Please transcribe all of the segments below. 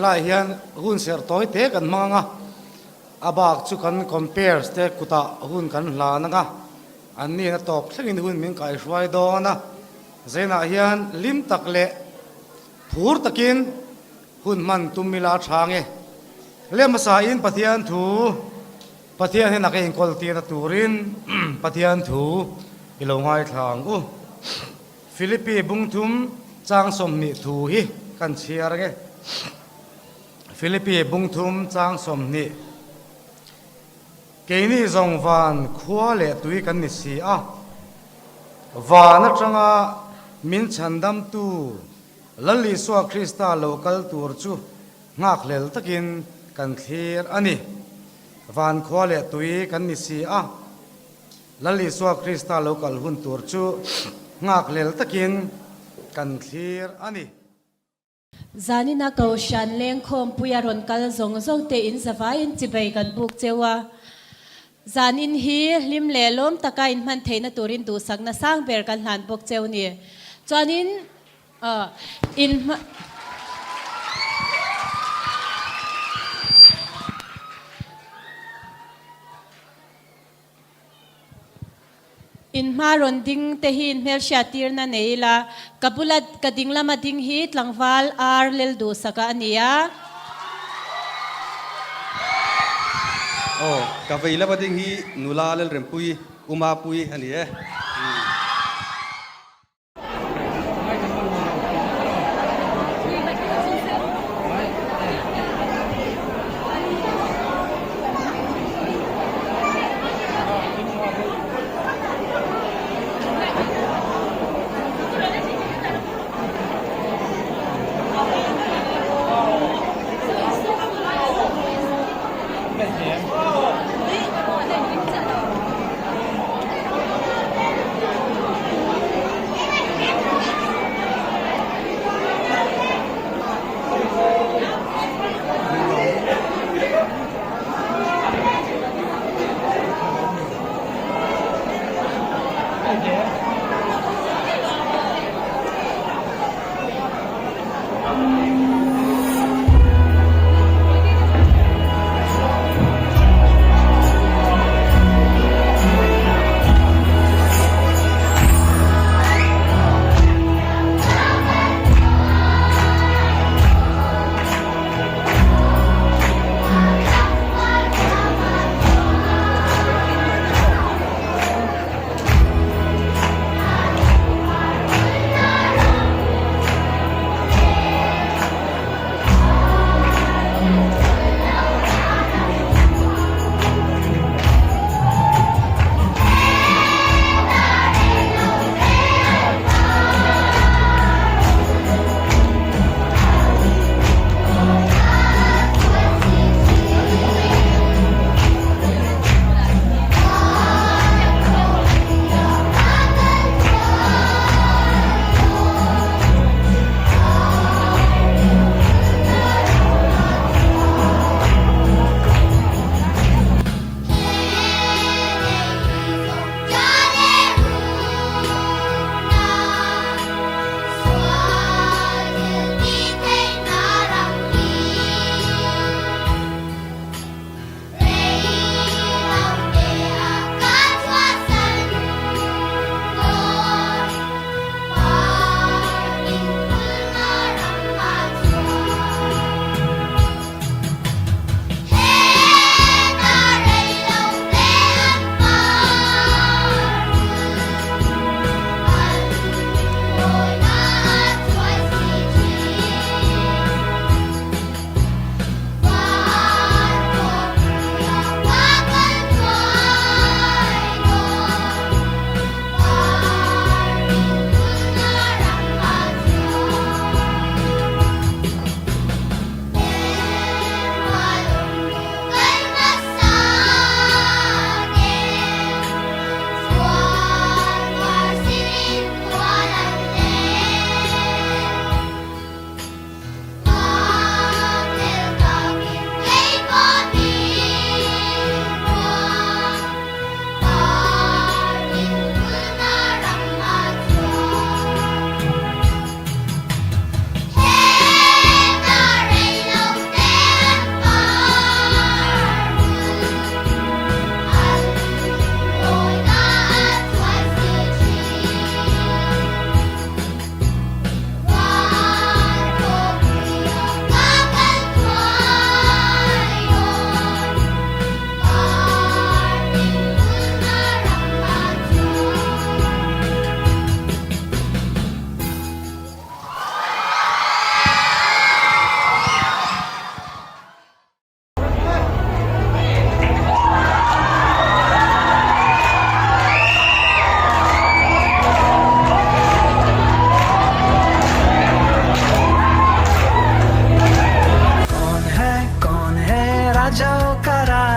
Helaiah hian hun serh tawi te kan hmang ang a, a bak chu kan compares te kutah hun kan hlan ang a, an nihna tawp thlengin hun min kaihruai dawn a, Zainah hian hlim tak leh phur takin hun hman tum ila a tha nge. Leh hmasain Pathian thu Pathian hian a ka inkawl tirna turin Pathian thu i lo ngaithla ang u. Philippi bungthum chang 20 thu hi kan chhiar nge. Philippi bungthum chang 20. Keini zawng van khua leh tui kan ni si a, van atanga min chhandamtu Lal Isua Krista lo kal tur chu Nghakhlel takin kan thlir a ni. Van khua leh tui kan ni si a, Lal Isua Krista lo kal hun tur chu nghakhlel takin kan thlir a ni. Zanina Kohhran lengkhawmpui a rawn kal zawng zawng te in zavaiin chibei kan buk cheu a. Zanin hi hlim leh lawm taka inhman theihna turin duhsakna sang ber kan hlan bawk cheu ni. Chuanin. In hma rawn ding te hi in hmelhriat tirna nei ila, ka bula ka ding lama ding hi tlangval ar lel duhsaka a ni a. Aw, ka vei lama ding hi nula Lalrempuii, Umapuii a ni e.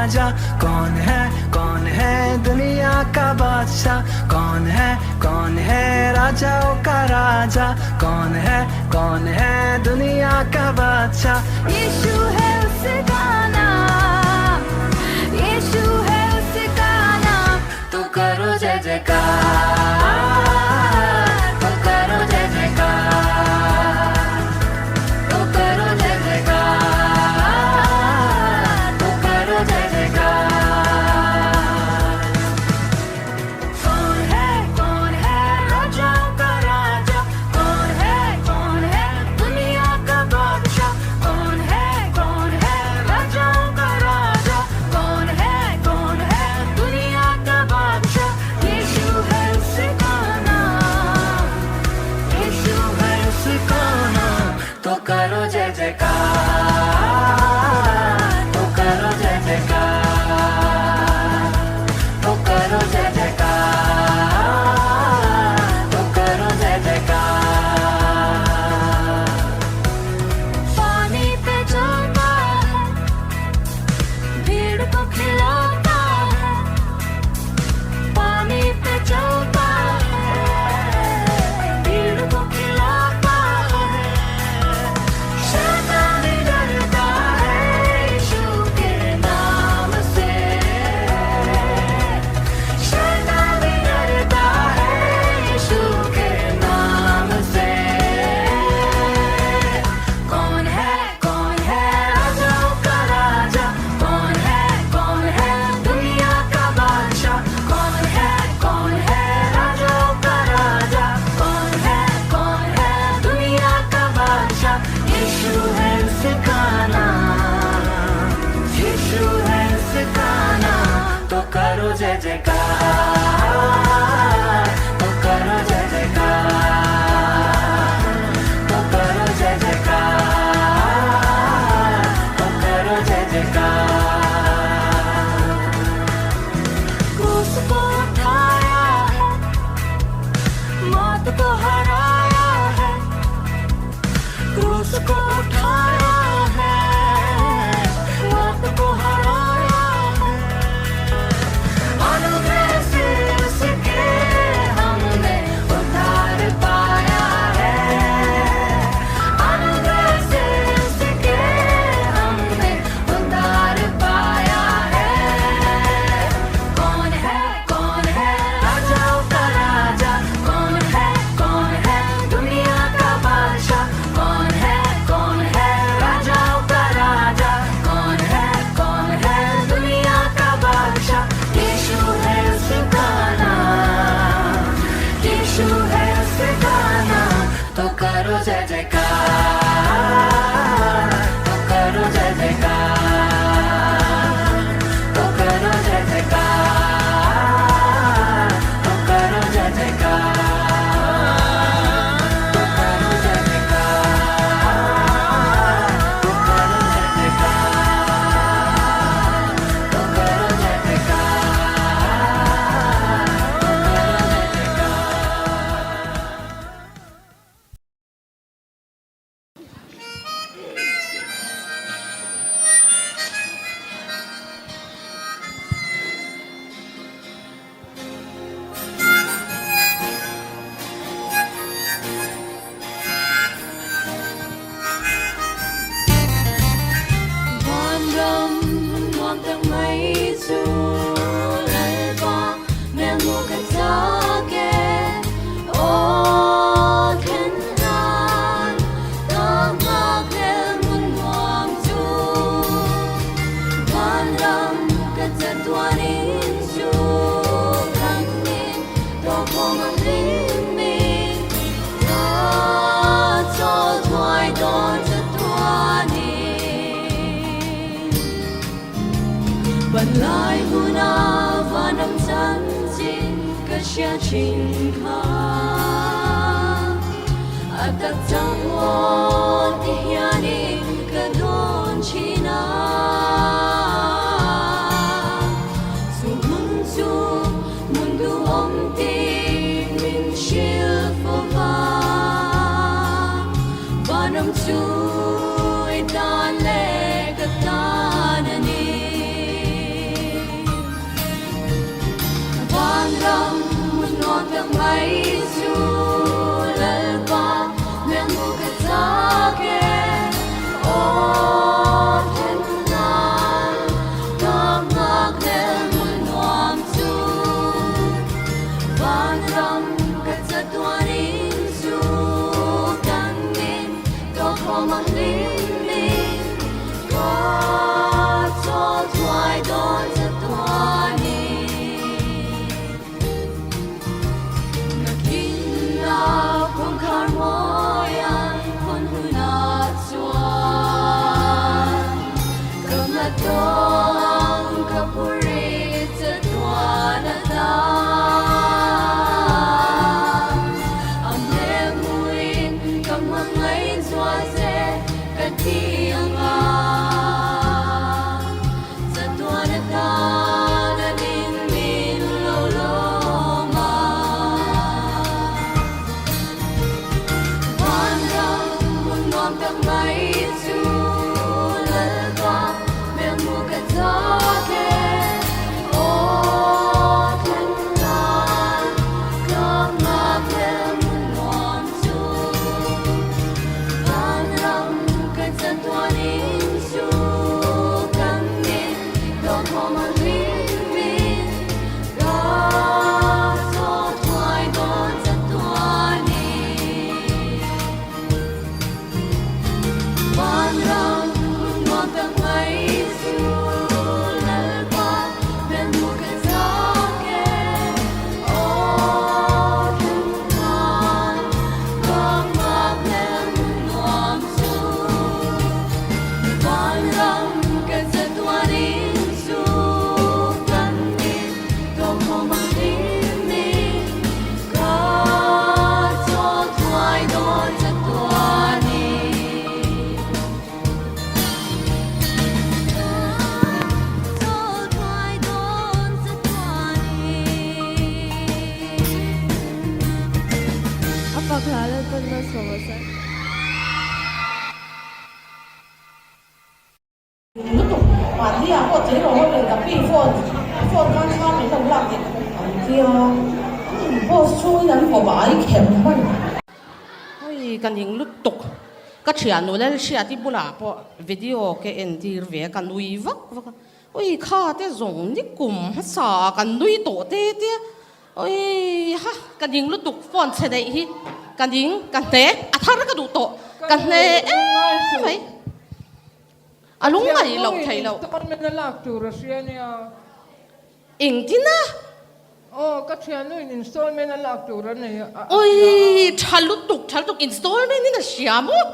राजा कौन है कौन है दुनिया का बादशाह कौन है कौन है राजाओं का राजा कौन है कौन है दुनिया का बादशाह यीशु है उसका नाम यीशु है उसका नाम तो करो जय जयकार तो करो जय जयकार तो करो जय जयकार तो करो जय जयकार कौन है कौन है राजाओं का राजा कौन है कौन है दुनिया का बादशाह कौन है कौन है राजाओं का राजा कौन है कौन है दुनिया का बादशाह यीशु है उसका नाम यीशु है उसका नाम तो करो जय जयकार तो करो जय जयकार तो करो जय जयकार तो करो जय जयकार पानी पे चलता है भीड़ को खिलाता है पानी पे चलता है भीड़ को खिलाता है शैतान डरता है यीशु के नाम से शैतान डरता है यीशु के नाम से कौन है कौन है राजाओं का राजा कौन है कौन है दुनिया का बादशाह कौन है कौन है राजाओं का राजा कौन है कौन है दुनिया का बादशाह यीशु है उसका नाम यीशु है उसका नाम तो करो जय जयकार तो करो जय जयकार तो करो जय जयकार तो करो जय जयकार क्रूस को उठाया है मौत को हराया है क्रूस को उठाया है मौत को हराया है अनुग्रह से उसके हमने उद्धार पाया है अनुग्रह से उसके हमने उद्धार पाया है कौन है कौन है राजाओं का राजा कौन है कौन है दुनिया का बादशाह कौन है कौन है राजाओं का राजा कौन है कौन है दुनिया का बादशाह यीशु है उसका नाम यीशु है उसका नाम तो करो जय जयकार तो करो जय जयकार तो करो जय जयकार तो करो जय जयकार तो करो जय जयकार तो करो जय जयकार तो करो जय जयकार तो करो जय जयकार Vanram nuam tak mai chu lalpa mel mu ka take o khen han ka ngak lel mun nuam chu Vanram ka chatuan in chu kan nin to khong ang ling min ka cho thuai don chatuanin Ban lai huna vanam chan chin ka sia chin kha Atak chang won ti hianin ka don china Su mun chu mun du om ti min shil fo va Vanam chu i tan le ka tan ani. tana ding min lo lawm a. Vanram hmun nuam tak mai chu Lalpa hmel hmu ka chak e. Aw thlenglan ka nghak hmel hmun nuam chu. Vanram kan chatuan in chu kan mit dawhkhawm a hlim in ka chaw thuai dawn chatuan in. Vanram hmun nuam tak mai chu Lalpa hmel hmu ka chak e. Aw thlenglan ka nghak hmel hmun nuam chu. Vanram kan chatuan in chu kan mit dawhkhawm a hlim in ka chaw thuai dawn chatuan in. Ka chaw thuai dawn chatuan in. A fak hla Lalpan malsawm a sa. Lutuk mahni ah pawh chei rawh leh ka pi phone phone khan thla min lo lak tih an tia an in boss chhungin an kawp a ai kher hman. Hei ka ning lutuk ka thiannu Lalhriati bulah pawh video ka entir ve a ka nui vak vak a ui kha te zawng ni kum hmasa ah kan nui tawh te te a Oi ha ka ding lutuk phone chhe daih hi ka ding ka hne a thar ka duh tawh ka hne em mai a lung ngaih loh theih loh. Installment a lak tur a hria nia. Engtin a? Aw ka thiannu in installment a lak tur a nei a. Oi tha lutuk tha lutuk installment in a hria maw?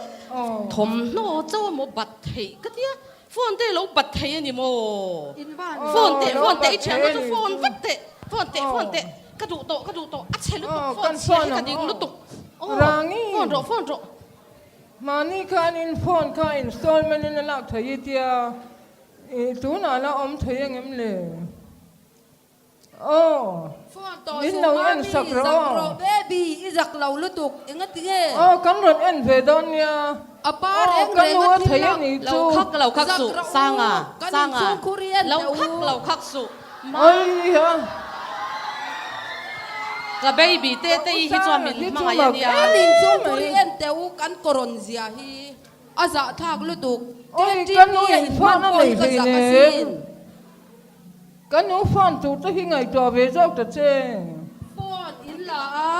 Thawmhnaw chaw maw bat theih ka tia. Phone te lo bat thei a ni maw? Phone teh phone teh i thian chu phone vat teh phone teh phone teh ka duh tawh ka duh tawh a chhe lutuk phone chhia hi ka ding lutuk aw phone rawh phone rawh. Mahni khanin phone kha installment in a lak thei i tia i tunah la awm thei angem le? Aw, min lo en sak rawh aw. Zak rawh baby, i zak lo lutuk, enga ti nge? Aw, kan rawn en ve dawn nia. Aw, ka nu a thei a nih chu. Lo khak lo khak suh, Sanga, Sanga, lo khak lo khak suh. Ai a. Ka baby te te i hi chuan min hmangaih a nia. Kan inchhungkhur hi en teh u, kan kawrawn zia hi. A zahthlak lutuk. Oi, ka nu in phone a nei hleinem. Ka nu phone tur te hi ngaihtuah ve zawk ta che. Phone in la a,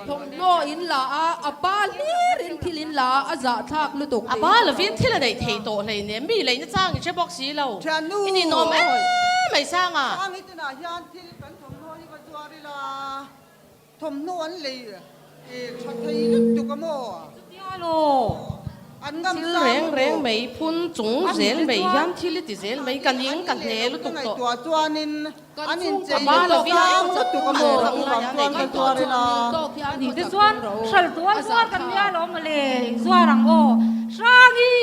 thawmhnaw in la a, a pa hlir in thil in la a, a zahthlak lutuk. A pa lovin thil a neih theih tawh hleinem, mi leina chang i hre bawk si lo. I ninawm em mai Sanga. Sang hi tunah hian thil kan thawmhnaw hi va zuar ila, Thawmhnaw an lei tha thei lutuk a maw? Chutia law. An ngam Thil sang reng lutuk. reng mai phun chung An zel mai chuan hian thil i ti zel mai ka ning ka hne lutuk tawh. Ngaihtuah chuanin an inchei Ka lutuk sang lutuk a maw? Chuvang chuan ka zuar ila. Ani te chuan hral tual zuar kan nia lo mawle zuar ang aw Hrangi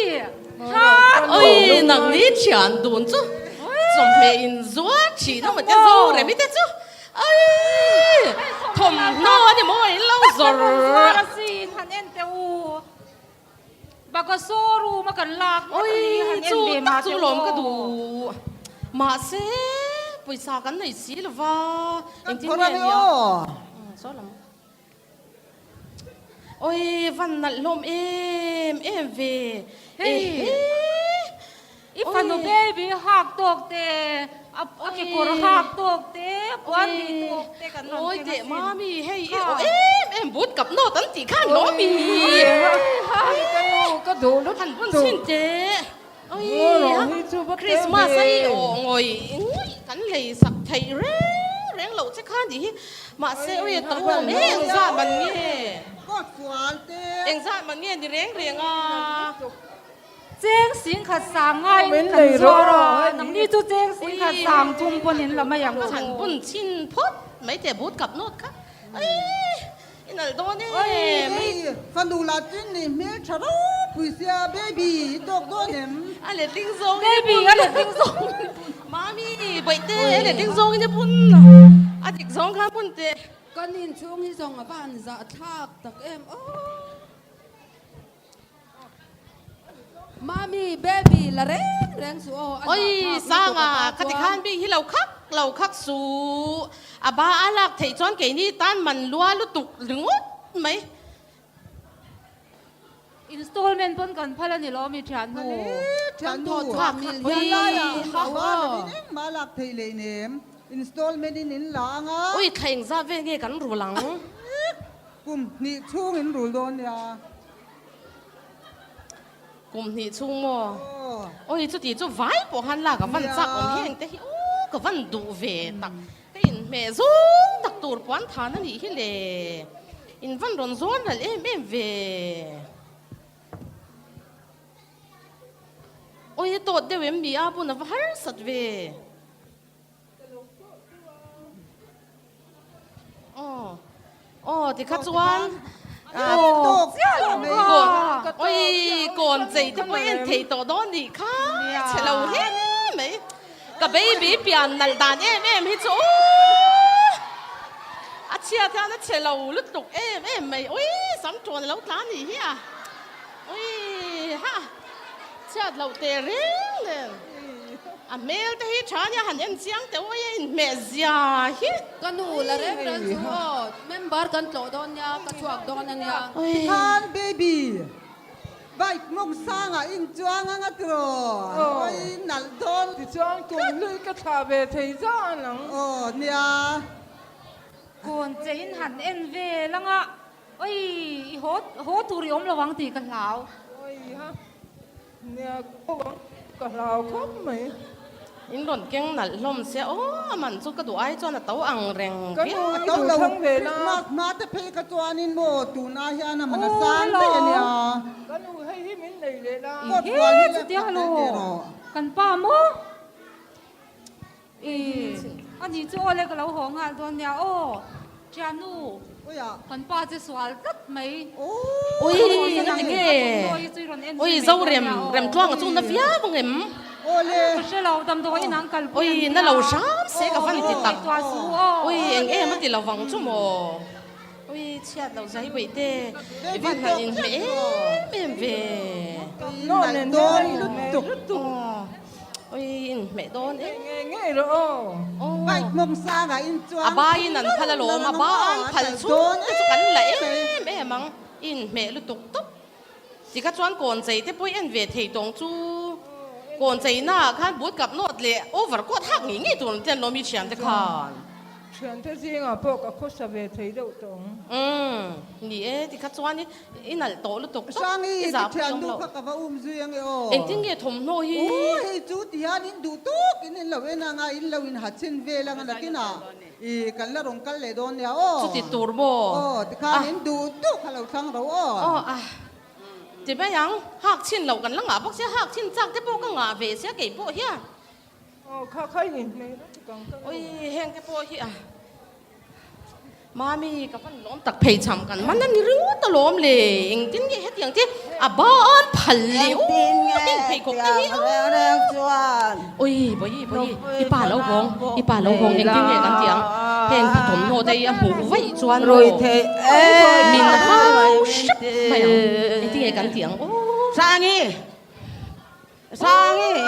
Hrangi. Oi nangni thian dun chu chawhmeh in zuar thin a maw te zo remi te chu. Ai! Thawmhnaw a ni maw in lo zawr. Zuar a sin han en teh u. Baka showroom a kan lak ngawt a ni han en ve mah teh u. Chu lawm ka duh. Mahse pawisa kan nei si lova. Engtin nge nia? Saw lam. Oi van nalh hlawm em em ve. Hei i fanu baby hak tawk te a kekawr hak tawk te puan bih tawk te kan rawn Oi keng teh asin. mami hei i aw em em but kap nawt an tih khan hlawm i. Ka duh lutuk. Han bun chhin teh. Oi Christmas a i aw ngawi ngawih kan lei sak theih reng reng loh che kha nih hi mahse oi a tam awm e engzah man nge engzah man nge ni reng reng a. Cheng sing khat sang ngaiin kan zuar a, nangni chu cheng sing khat sang chung pawn in la mai ang chu. Han bun chhin phawt mai teh but kap nawt kha oi. I nalh dawn em? Hei fanu lah chin ni hmel tha ropui sia baby i tawk dawn em? A letling zawng Baby a letling zawng Mami. Bawihte le ding zawngin i bun a dik zawng kha bun teh. Kan inchhung hi zawng a va han zahthlak tak em aw. Mami baby la reng reng suh aw a Oi zahthlak lutuk Sanga a ta khati chuan. khan bik hi lo khak lo khak suh a ba a lak theih chuan keini tan man lua lutuk ringawt mai. Installment pawn kan phal a ni lo mi thiannu. Thiannu Kan thawh chhuah mil hian laiah a a ba lovin engmah lak theih leh nem installment in in la ang a. Oi thla engzat vel nge kan rul ang. Kum hnih chhung in rul dawn nia. Kum hnih chhung maw? Awi chuti chu vai pawh khan lak a van chak awm heng te hi aw ka van duh ve tak. Ka inhmeh zawng tak tur puan than a nih hi le. In van rawn zawn ral em em ve. Awi a tawt deuh em mi a bun a va harsat ve. Aw aw tikha chuan oi kawn chei te pawh en thei tawh dawn nih kha chhe lo hle mai ka baby pian nalh dan em em hi chu aw a chhiat hian a chhe lo lutuk em em mai oi sam ṭawn a lo tla nih hi a oi ha. Chhiat loh teh reng nen a hmel te hi tha nia han en chiang teh uai a inhmeh zia hi. Ka nu la reng reng chu aw member kan tlawh dawn nia ka chhuak dawn a nia. Tikhan baby bike mawng sangah in chuang anga tiraw awi nalh dawn. Tichuan kum hlui ka thlah ve thei zan ang. Aw nia. Kawn che in han en vel anga Oi, i haw haw tur i awm lo ang tih ka hlau. Oi ha, nia ka haw ang ka hlau khawp mai. In rawn keng nalh hlawm sia aw, a man chu ka duh ai chuan a to ang reng Ka viau. nu A i to duh lo, thlang ve la. Christmas hma te phei ka chuanin maw tuna hian a man a Aw sang hello. daih a nia. Ka nu hei hi min nei leh la. Coat He fual hi lek chutia tak hello. leh teh rawh. Kan pa maw? Ih, a nih chu awle ka lo haw nghal dawn nia aw, Thiannu, kan pa che sual tlat mai. Ui, nga ti nge? Ui, Zorem, Remtluanga chu na viau ang em? Ka hre lo, damdawiin an kalpui an Ui, na lo hram se ka van ti tak. Ui, eng em a ti lo vang chu maw? Ui, chhiat lo zai buih te, i van han inhmeh em em ve. Nalh dawn lutuk. Oi inhmeh dawn em. Ngei ngei rawh aw. Bike hmawng sangah in chuang A baiin an phal alawm, a ba an phal chhung te chu kan la em em ang. I inhmeh lutuk tawp. Tikha chuan kawn chei te pawh i en ve thei tawng chu. Kawn cheina ah khan boot kap nawt leh over coat hak ngei ngei tur an ti an lawm i thiante khan. Thiante zingah pawh ka khawsa ve thei deuh tawng. Umm ni e tikha chuan i i nalh tawh lutuk tawp Hrangi i ti zah pui thian awm duh loh. kha ka va um zui ange aw. Engtin nge thawmhnaw hi? Uu hei chu ti hian in duh tuk in in lo en anga in lo in ha chhin vel anga nakinah i kan la rawn kal leh dawn nia aw. Chuti tur maw? Aw tikhan in duh duh kha lo thlang ro aw. Aw a ti mai ang hak chhin loh kan la ngah bawk sia hak chhin chak te pawh ka ngah ve sia kei pawh hian. Aw kha kha in inhmeh lutuk ang ka lo. Ui heng te pawh hi a Mami ka van lawm tak phei cham kan man a ni ringawt a lawm le engtin nge hetiang te a ban phal leh u heng pheikhawk te hi ui bawi bawi i pa lo hawng i pa lo hawng engtin nge kan tih ang heng thawmhnaw te hi a hmuh vaih chuan maw min hau hrep mai ang engtin nge kan tih ang aw. Sangi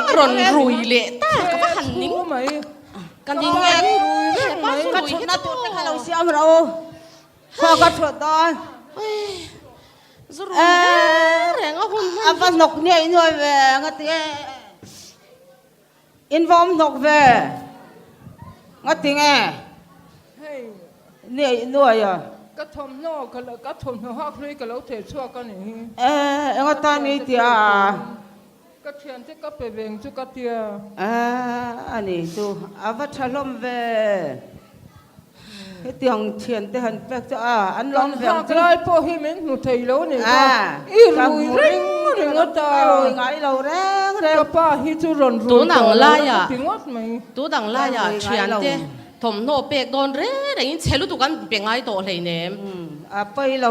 A rawn rui leh ta ka va han ning ka ning e hepa chu Ka rui hi thutna chu tur te kha lo siam ro khaw ka thut dawn Zu rui reng reng a hun hman A va hnawk hniai hnuai ve nga ti nge In va awm hnawk ve nga ti nge Hniai hnuai a. Ka thawmhnaw ka ka thawmhnaw hak hlui ka lo theh chhuak a nih hi. E enga tan nge i tia a? Ka thiante ka pe veng chu ka tia. E a ni chu a va tha hlawm ve. Hetiang thiante han pek chu a an lawm veng chu. Kan hak lai pawh hi min hmu thei lo nih kha. I rui reng ringawt a. Ka rui ngai lo reng reng. Ka pa hi chu rawn rui tawh lo ka ti ngawt mai. Tun ang laiah thiante thawmhnaw pek dawn reng rengin chhe lutuk an pe ngai tawh hleinem. A pawi lo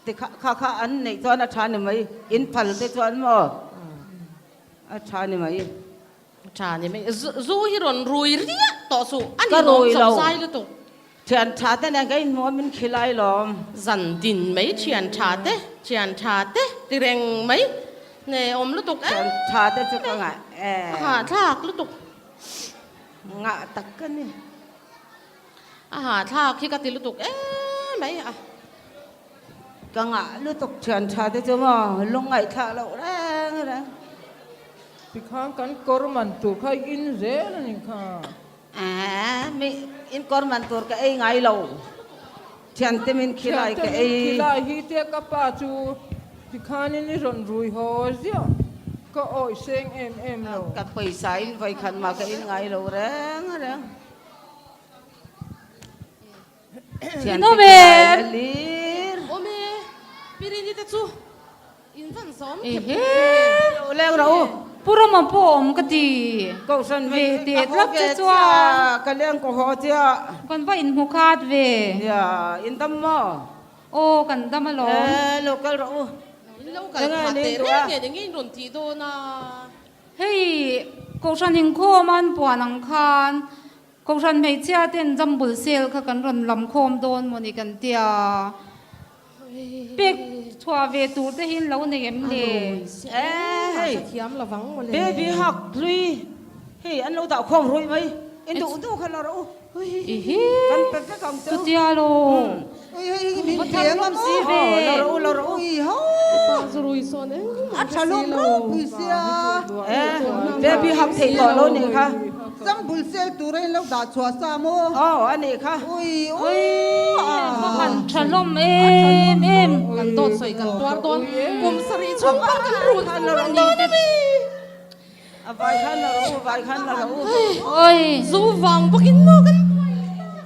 ti kha kha an neih chuan a tha ni mai. In phal te chuan maw a tha ni mai. Tha ni mai. Zu hi rawn rui riah tawh suh. A Ka ni lawm rui lo. chawp zai lutuk. Thian tha te nen ka inhmuh a min khilai lawm. Zan din mai thian tha te, thian tha te ti reng mai. Hne awm lutuk em Thian tha te chu ka ngah e. A hahthlak lutuk. Ngah tak ka ni. A hahthlak hi ka ti lutuk em mai a. Ka ngah lutuk thian tha te chu maw lungngaihthlak loh reng reng. Tikhan kan kawr man tur kha i in zel a nih kha. Aaa mi in kawr man tur ka ei ngai lo. Thian te min khilai ka ei. Thian te min khilai hi tia ka pa chu tikhanin i rawn rui haw ziah. Ka awih seng em em lo. Ka pawisa in vawikhat mah ka in ngai lo reng reng. In awm em? Awm e, Pirini te chu in van zawm khep Ehe. Lo leng rawh u. Pu Rama pawh awm ka ti. Kohhran Ve teh tlat che chuan. Ka leng ka haw chiah. Kan va inhmu khat ve. Nia, in dam maw? Aw, kan dam alawm. E, lo kal rawh u. In lo kal khat teh reng nen enge in rawn tih dawn a? Hei, Kohhran inkhawm a an puan ang khan Kohhran hmeichhia ten jambul sel kha kan rawn lam khawm dawn maw ni kan tia. Pek chhuah ve tur te hi an lo nei em le? Hei, baby hak hlui hei an lo dah khawm ruih mai, in duh duh kha la rawh u. Kan pe vek ang che u. Chutia lo. Va thar hlawm si ve. La rawh u, la rawh u. A tha hlawm ropui sia. Baby hak theih tawh lo nih kha. Zambul sel tur a in lo dah chhuah sa maw? Aw a nih kha. Ui ui A va han tha hlawm em em. Kan dawt sawi kan tuar dawn kum sarih chhung pawh kan run run dawn a ni. A vai khan la rawh u, vai khan la rawh u. Oi. Zu vang bawkin maw kan buai leh ta.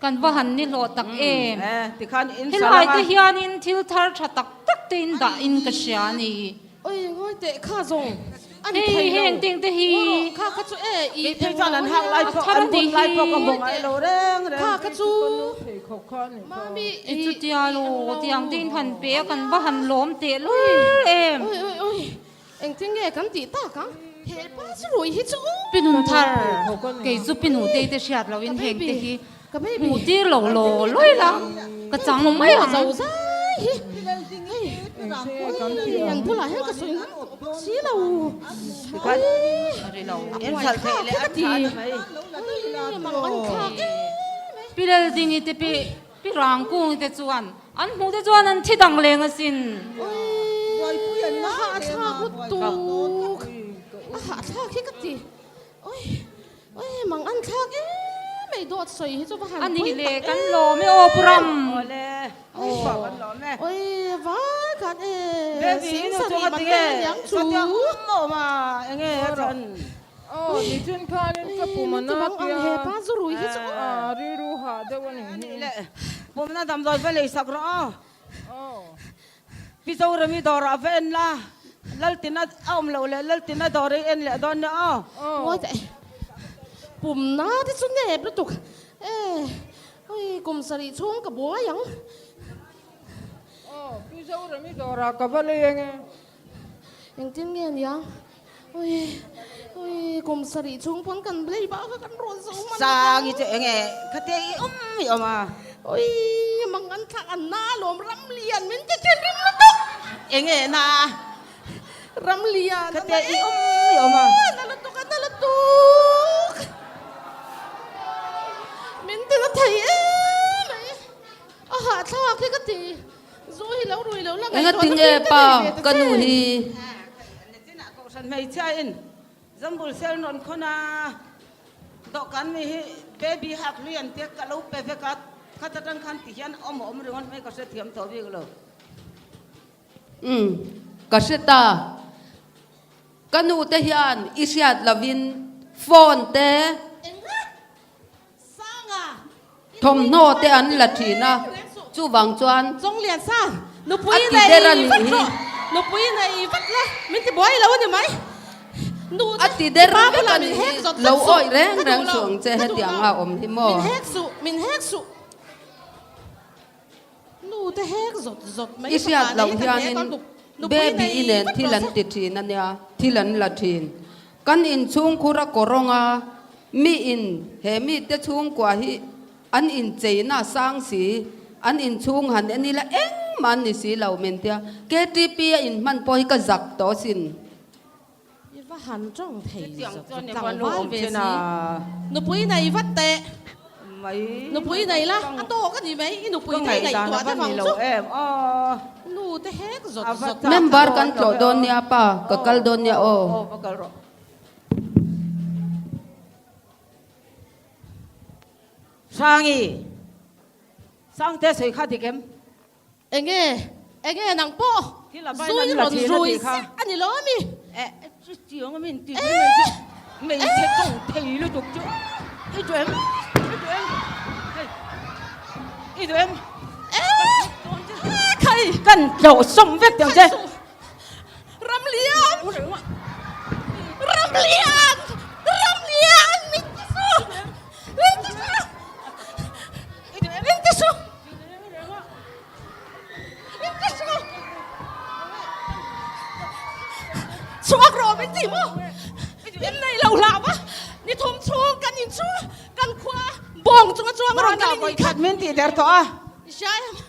Kan va han ni hlawh tak em. Tikhan in Helai te hianin thil thar tha tak tak te in dah in ka hria a ni. Oi ngawi teh kha zawng a ni Hei thei lo. heng ting te hi. Kha kha chu e i Kei phei chuan an hak lai pawh an bun lai pawh ka hmu ngai lo reng reng. Kha kha chu mami i chutia lo tiang te in han pe a kan va han lawm teh lul em. Oi oi oi Engtin nge kan tih tak ang? He pa chu rui hi chu Pi nun thar, kei chu pi nutei te hriat loin heng te hi hmuh tir lo law lawi la, ka chang mai ang. Zo zai hi hei an bulah hian ka sawi ngam tawh si lo. In hralh theih leh an tha ta mai. Pi Laldingi te pi Pi Rangkungi te chuan an hmuh te chuan an thi dang leng asin. Buaipui an A hahthlak lutuk. A hahthlak hi ka ti. Oi oi mang an thlak em mai dawt sawi hi chu va han A nih pui le tak kan em. lawm e aw Pu Ram. Awle pawh kan lawm e. Oi vai khan e Baby sing inu sarih chunga man tinge te aniang chu. Satia um awm a enge a chan. Aw nichin khanin ka pum a na tia a rilru hah deuh a nih hi. Pumna damdawi va lei sak rawh aw. Pi Zorami dawrah va en la, Laltina a awm loh leh Laltina dawr i en leh dawn nia aw. Ngawi teh, pumna te chu nep lutuk e, ui kum sarih chhung ka buai ang. Aw Pi Zorami dawrah ka va lei ange. Engtin nge nia? Ui, ui, kum sarih chhung pawn kan lei bak a kan rawn zo hman lo. Sangi chu enge khate i awm i awm a? Ui, mang an thlak an na alawm Ramlian min ti thin rim lutuk. Enge na? Ramlian khate i awm i awm a? Na lutuk a na lutuk. Min ti na thei em mai. A hahthlak hi ka ti. Zu hi lo rui lo la Enga tinge pa ka nu hi. Nichinah kohhran hmeichhia in Zambul sel rawn khawn a, dawhkan mi hi baby hak hlui an tia ka lo pe vek a, khat atang khan ti hian awm a awm ringawt mai ka hrethiam tawh bik lo. Umm ka hre ta. Ka nu te hian i hriat lovin phone te. Thawmhnaw te an la thin a, chuvang chuan a ti der a nih hi. A ti der vek a nih hi, lo awih reng reng suh ang che hetiang a awm hi maw. I hriat loh hianin baby-i nen thil an ti thin a nia, thil an la thin. Kan inchhungkhur a kawrawng a, mi in he mite chhungkua hi an incheina sang si, an inchhung han en ila engmah an ni si lo min tia. KTP a inhman pawh hi ka zak tawh asin. I va han tawng thei zat zat tlangval ve si. Nupui nei vat teh. Nupui nei la, a tawk a ni mai. I nupui te i ngaihtuah te vang chu. Nu te hek zawt zawt. Member kan tlawh dawn nia pa, ka kal dawn nia aw. Sangi, Sangte sawi kha dik em? Enge, enge nang pawh zui rawn rui ziah a ni lo ami? Eh, chutiang a min tih mai mai chu hmeichhe tawng thei lutuk chu i duh em? I duh em? Hei, i duh em? Eh, khai! Kan tlawh sawm vek teh ang che. Ramlian! Ramlian! Ramlian! Min ti su! Min ti su! Min ti su! Min ti su! Chhuak rawh min ti maw? In nei lo hlau a, ni thum chhung kan in chu kan khua bawng chunga chuang rawn kan in khat min tih der tawh a.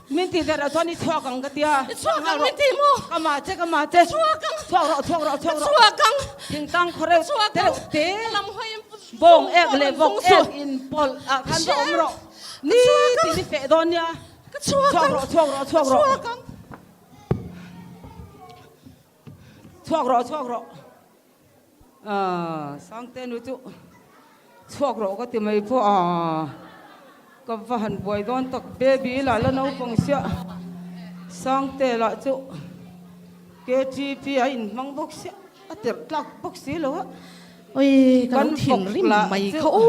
Min tih der ah chuan i chhuak ang ka tia. I chhuak ang min ti maw? Ka mah che ka mah che. Chhuak ang. Chhuak rawh chhuak rawh chhuak rawh. Chhuak ang. Thingtlang khaw reuh Chhuak te ang. reuh te. Lam hawi in Bawng ek leh vawk ek in pawlh ah khan va awm rawh. Ni tin i feh dawn nia. Ka chhuak ang. Chhuak rawh chhuak rawh chhuak rawh. Ka chhuak ang. Chhuak rawh chhuak rawh. Aaa Sangte nu chu chhuak rawh ka ti mai pawh a, ka va han buai dawn tak baby lah la naupang sia Sangte lah chu KTP a inhmang bawk sia a tirh tlak bawk si lo a. Oi ka lo thinrim mai kha u.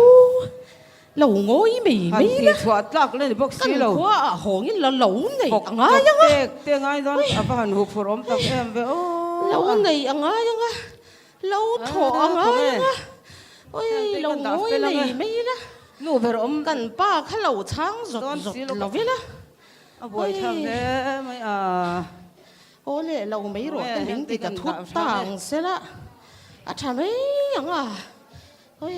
Lo ngawi mai mai la. Han tihchhuah tlak la ni bawk si lo. Kan khua ah hawngin la lo nei a ngai ang a. Pek te ngai dawn a va han huphurh awm tak em ve aw. Lo nei a ngai ang a. Lo thawh a ngai ang a. Oi lo ngawi mai mai la. Nu ber awm. Kan pa kha lo chhang zawt zawt lo ila. A buai thlak hle mai a. Aw leh lo mai rawh te min ti ta thut ta ang sela. A tha mai ang a. Oi,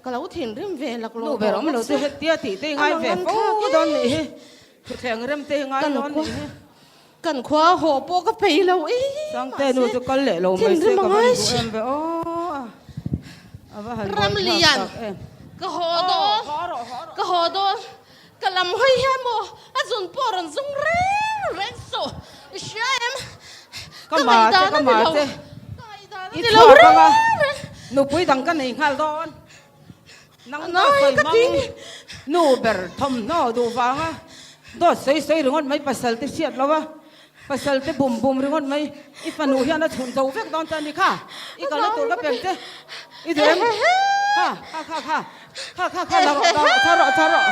ka lo thinrim ve lak lo Nu ber awm lo chu hetia tih te hi ngai ve fo dawn nih hi. Thutthleng rem te hi ngai dawn nih hi. Kan khua haw pawh ka phei lo ei Sangte nu chu kal leh lo mai se ka van duh em ve aw. A va han buai thlak tak em. Ka haw dawn, ka haw dawn, ka lam hawi hian maw a zun pawh rawn zung reng reng suh i hria em? Ka ngaihdan a ni lo, ka ngaihdan a ni lo reng reng. Nupui dang ka nei nghal dawn, nang dawt sawi hmang nu ber thawmhnaw duh vanga dawt sawi sawi ringawt mai pasal te hriat lo a, pasal te bum bum ringawt mai i fanu hian a chhun zo vek dawn ta a ni kha, i kalna tur ka pem che i duh em? Kha kha kha kha kha kha kha la rawh la rawh chhar rawh chhar rawh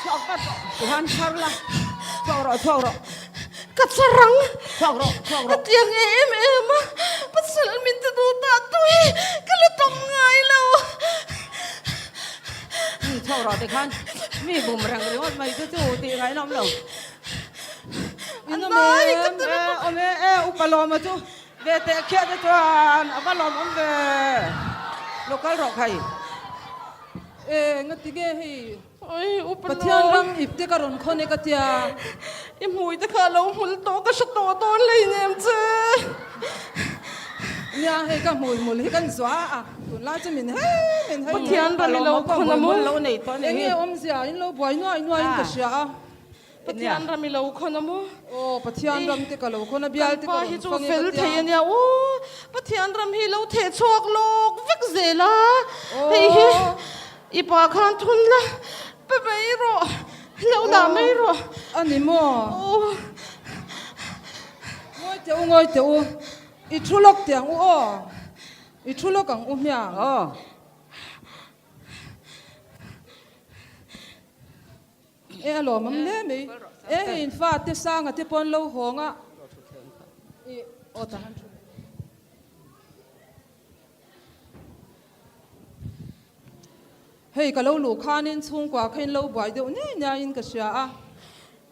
chhuak vat rawh tihian chhar la chhuak rawh chhuak rawh Ka charang chhuak rawh chhuak rawh ka tiang em em a pasal min ti duh ta tui ka la tawng ngai lo. Chhuak rawh tikhan mi bum reng ringawt mai chu chu tih ngaihna awm lo. In awm em e awm e e upa lawma chu ve teh khiah te chuan a va lawm awm ve lo kal rawh khai. E ngati nge hei Pathian ram ip te ka rawn khawn e ka tia. I hmui te kha a lo hmul tawh ka hre tawh dawn hleinem che. Nia hei ka hmui hmul hi kan zuah a tunlai chu min hei min hei Pathian ram i lo khawn a maw. Enge awmzia in lo buai nuai nuaiin ka hria a. Pathian ram i lo khawn a maw? Aw, Pathian ram te ka lo khawn a, bial te ka Kan pa rawn hi chu fang e fel ka tia. thei a nia aw, Pathian ram hi lo theh chhuak lawk vek zel a, hei hi i pa khan thun la, pe mai rawh, lo dah mai rawh. A ni maw? Aw. Ngawi teh u, ngawi teh u, i thu lawk teh ang u aw, i thu lawk ang u hmiang. Aw. E a lawm awm hle mai. E hei in fa te sanga te pawh an lo hawng a. I aw ta han thu. Hei ka lo luh khanin chhungkua kha in lo buai deuh niai niaiin ka hria a.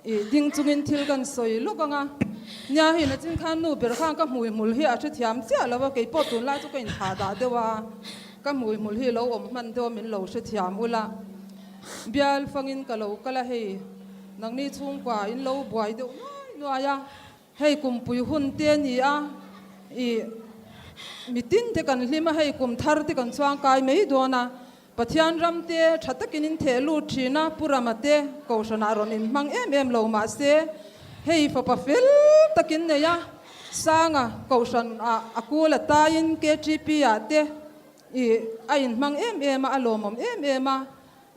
I ding chungin thil kan sawi lawk ang a. Nia hei nachin khan nu ber khan ka hmui hmul hi a hrethiam chiah lo a, keipawh tunlai chu ka inthah dah deuh a, ka hmui hmul hi lo awm hman deuh a min lo hrethiam ula. Bial fangin ka lo kal a hei nangni chhungkua in lo buai deuh nuai nuai a, hei kumpui hun te a ni a, ih mitin te kan hlim a hei kum thar te kan chuangkai mai dawn a, Pathian ram te tha takin in theh lut thin a, Pu Rama te Kohhranah rawn in hmang em em lo mahse hei fapa fel takin nei a, Sanga Kohhran ah a kul a taiin KTP ah te ih a in hmang em em a, a lawmawm em em a,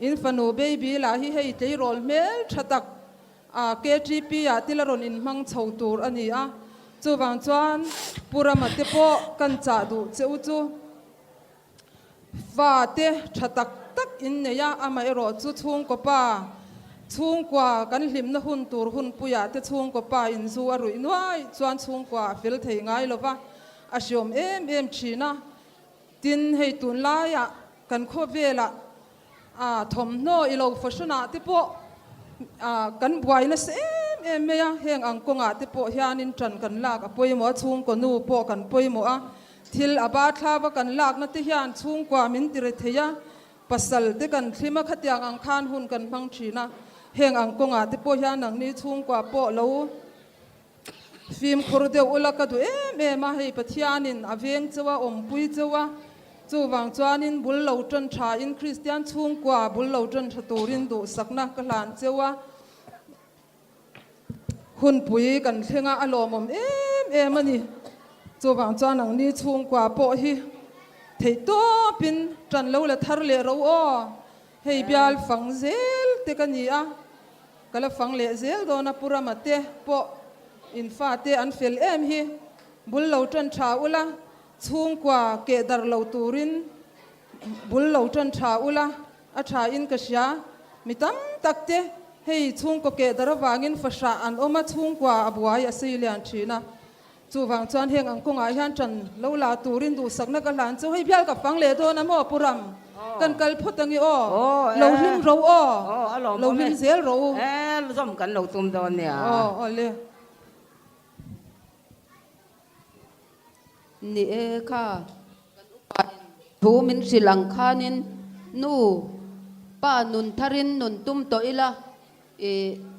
in fanu baby lah hi hei tleirawl hmel tha tak a KTP ah te la rawn in hmang chho tur a ni a, chuvang chuan Pu Rama te pawh kan chah duh che u chu. Fa te tha tak tak in nei a, amaherawh chu chhungkaw pa chhungkua kan hlimna hun tur hunpuiah te chhungkaw pa in zu a ruih nuai chuan chhungkua a fel thei ngai lo va, a hriawm em em thin a. Tin, hei tunlaiah kan khawvelah thawmhnaw i lo fashion-ah te pawh kan buai nasa em em mai a, heng ang kawngah te pawh hianin ṭan kan lak a pawimawh a, chhungkaw nu pawh kan pawimawh a. Thil a ba thlava kan lakna te hian chhungkua min ti re thei a, pasal te kan thlim a, khatiang ang khan hun kan hmang thin a, heng ang kawngah te pawh hian nangni chhungkua pawh lo fimkhur deuh ula ka duh em em a, hei Pathianin a veng cheu a, awmpui cheu a, chuvang chuanin bul lo tan thain Kristian chhungkua bul lo tan tha turin duhsakna ka hlan cheu a. Hunpui kan thleng a, a lawmawm em em a ni. Chuvang chuan nangni chhungkua pawh hi theihtawpin tan lo la thar leh ro aw. Hei bial fang zel te ka ni a, ka la fang leh zel dawn a, Pu Rama te pawh in fate an fel em hi. Bul lo tan tha ula, chhungkua keh dar lo turin bul lo tan tha ula, A tha in ka hria. Mi tam tak te hei chhungkaw keh dar avangin fahrah an awm a, chhungkua a buai a sei lian thin a. Chuvang chuan heng ang kawngah hian tan lo la turin duhsakna ka hlan chu hei bial ka fang leh dawn a maw Pu Ram? Kan kal phawt angi aw. Lo hlim ro aw. Lo hlim zel ro u. Zawm kan lo tum dawn nia. Aw aw le. Ni e kha. Kan upa in thu min hrilh ang khanin nu pa nun tharin nun tum tawh ila i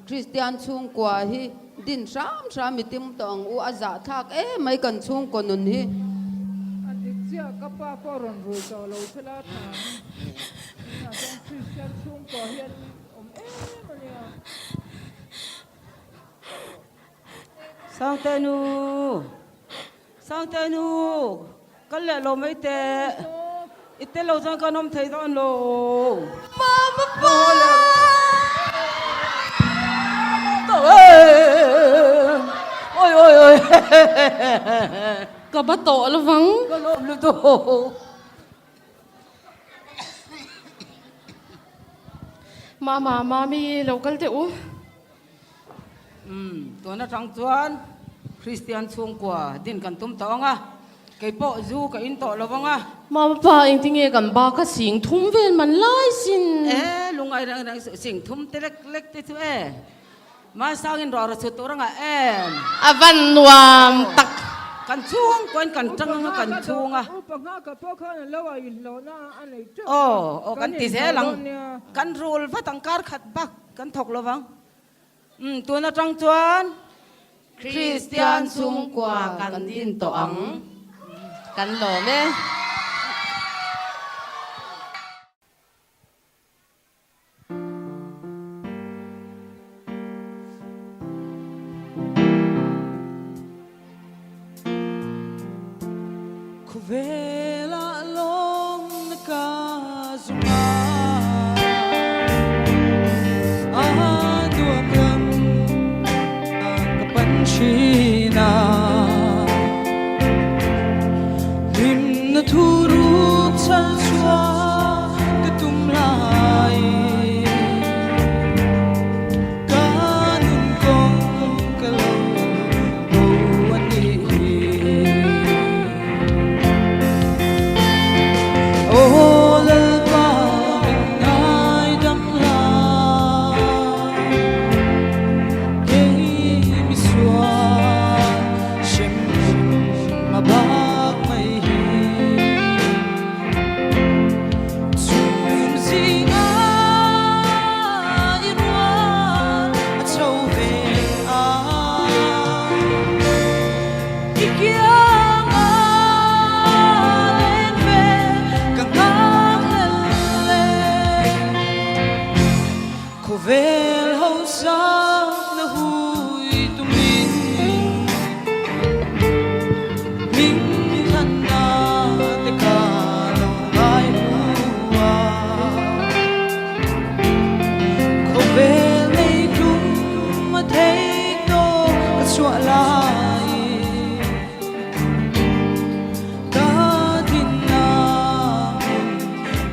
Kristian chhungkua hi din hram hram i tim tawh ang u a zahthlak em mai kan chhungkaw nun hi. A dik chiah ka pa pawh rawn rui tawh lo thil a tha ang. Tunah chuan Kristian chhungkua hi an awm em a nia. Sangte nu. Sangte nu, kal leh lo mai teh. I tel lo chuan kan awm thei dawn lo. Mama pa! Oi oi oi. Ka ba tawh lovang. Ka lawm lutuk. Mama, mami lo kal teh u. Umm, tun atang chuan Kristian chhungkua din kan tum tawh ang a, kei pawh zu ka in tawh lo vang a. Mama pa, engtinge kan ba kha sing thum vel man lai sin. E, lungai reng reng suh, sing thum te lek lek te chu e. Masangin rawh rawh chhut tur anga em. A van nuam tak. Kan chhungkuain kan tang anga kan chhung a. Upa nghaka pawh khan an lo a inhlawhna a nei teuh a. Aw, aw kan ti zel ang. Kan rul vat ang kar khat bak. Kan thawk lo vang. Umm, tun atang chuan Kristian chhungkua kan din tawh ang. Kan lawm e. Khawvelah lawmna ka zung a, a nuam lam ka pan thin a. Hlimna thu ruk chhal chhuah ka tum lai, ka nun kawng ka lo bo a nih hi. Aw Lalpa.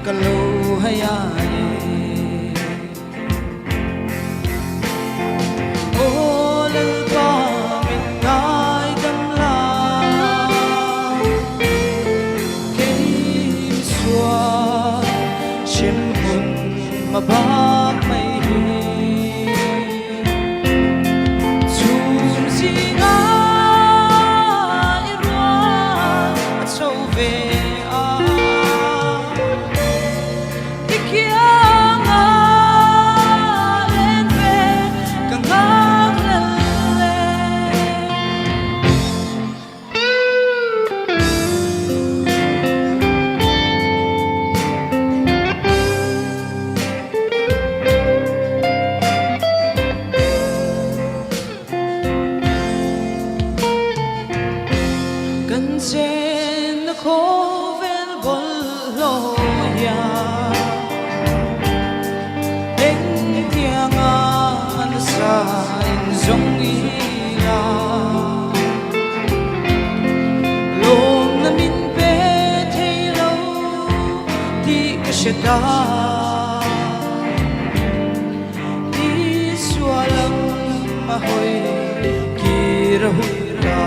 Ka lo hai ai Aw Lalpa min ngaidam la Kei misual hremhmun mabak mai hi Chhum zinga i rual a chho ve a. I kianga len ve ka nghak lel e. Kan chenna khawvel bawlhhlawh hian engtianga nasa inzawng ila lawmna min pe thei lo tih ka hre ta. Isua lam a hawi kir a hun ta.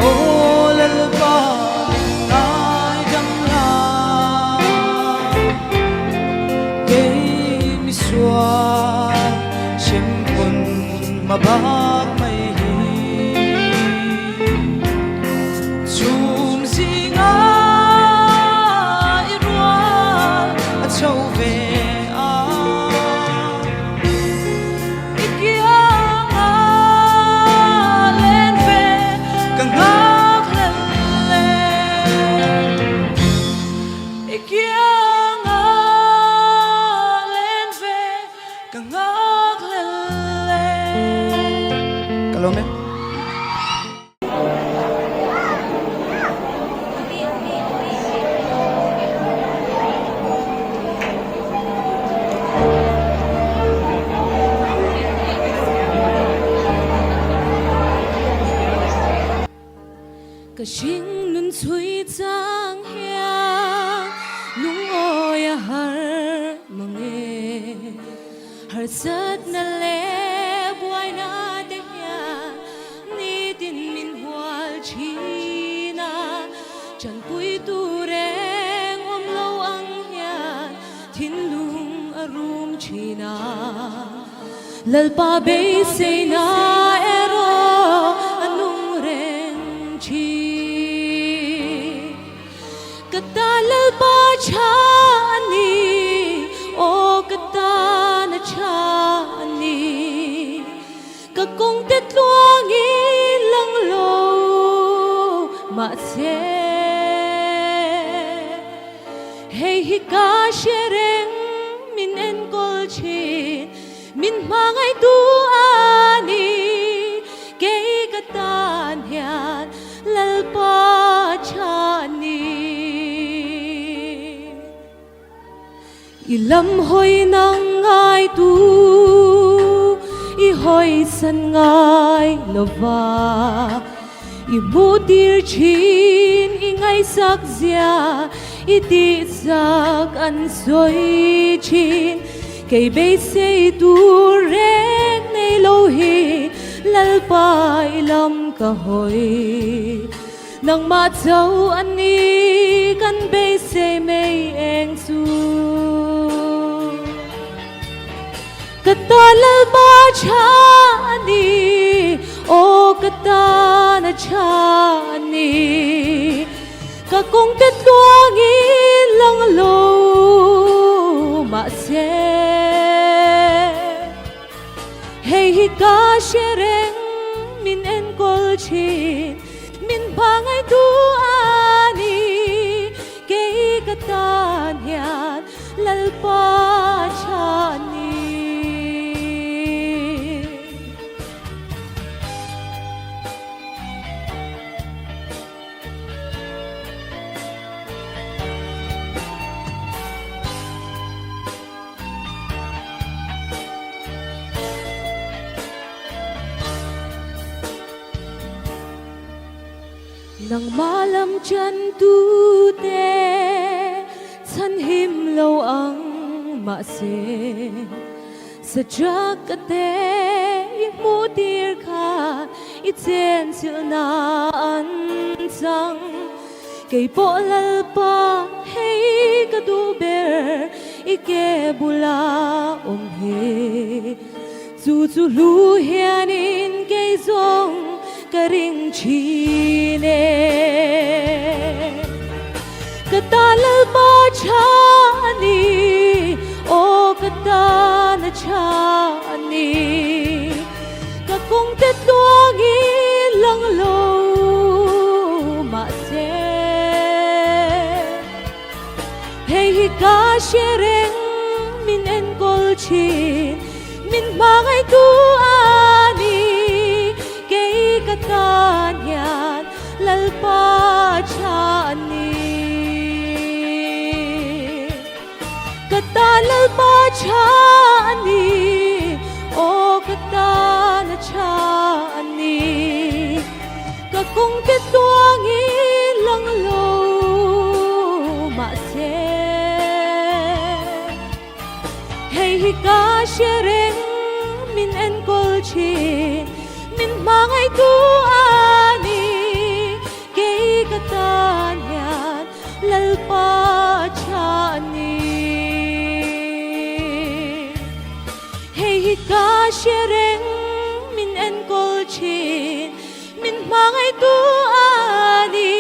Aw Lalpa min ngaidam la, kei misual hremhmun mabak mai hi. Chhum zinga i rual a chho ve a, i kianga len ve ka nghak lel e. I kianga len ve ka nghak lel e. Ka lawm e. Ka hringnun chhui chang hian lungawi a har mang e. Harsatna leh buaina te hian nitin min hual thin a, chanpui tur eng awm lo ang hian thinlung a rum thin a. Lalpa beiseina erawh a nung reng thin. Ka ta Lalpa tha a ni, aw ka tana tha a ni. Ka kawngte tluangin lang lo mahse, hei hi ka hre reng min enkawl thin, min hmangaihtu a ni. Kei ka tan hian Lalpa tha ni. I lam hawi nang ngai tu, i hawi san ngai lova. I hmuh tir thin, i ngaihsak zia, i tihsak an sawi thin. Kei beisei tur reng nei lo hi Lalpa i lam ka hawi. Nangmah cho a ni kan beisei mei eng chu. Ka ta Lalpa tha a ni, aw ka tana tha a ni. Ka kawngte tluangin lang lo mahse, hei hi ka hre reng min enkawl thin, min hmangaihtu a ni. Kei ka tan hian Lalpa tha a ni. Nangmah lam tantute chhanhim lo ang mahse Sadraka te i hmuh tir kha i chenchilhna an chang. Kei pawh Lalpa hei ka duh ber i ke bula awm hi. Chu chu hlu hianin kei zawng ka ring thin e. Ka ta Lalpa tha a ni, aw ka tana tha a ni. Ka kawngte tluangin lang lo mahse Hei hi ka hre reng min enkawl thin min hmangaihtu a ni Kei ka tan hian Lalpa tha a ni Ka tan Lalpa tha a ni, aw ka tan a tha a ni. Ka kawngte tluangin lang lo mahse Hei hi ka hre reng min enkawl thin, min hmangaihtu a ni. Kei ka tan hian Lalpa tha a ni. Hei hi ka hre reng min enkawl thin, min hmangaihtu a ni.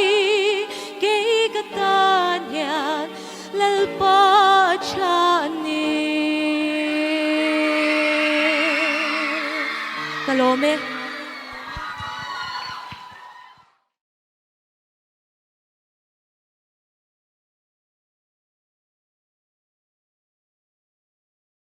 Kei ka tan hian Lalpa tha a ni. Ka lawm e.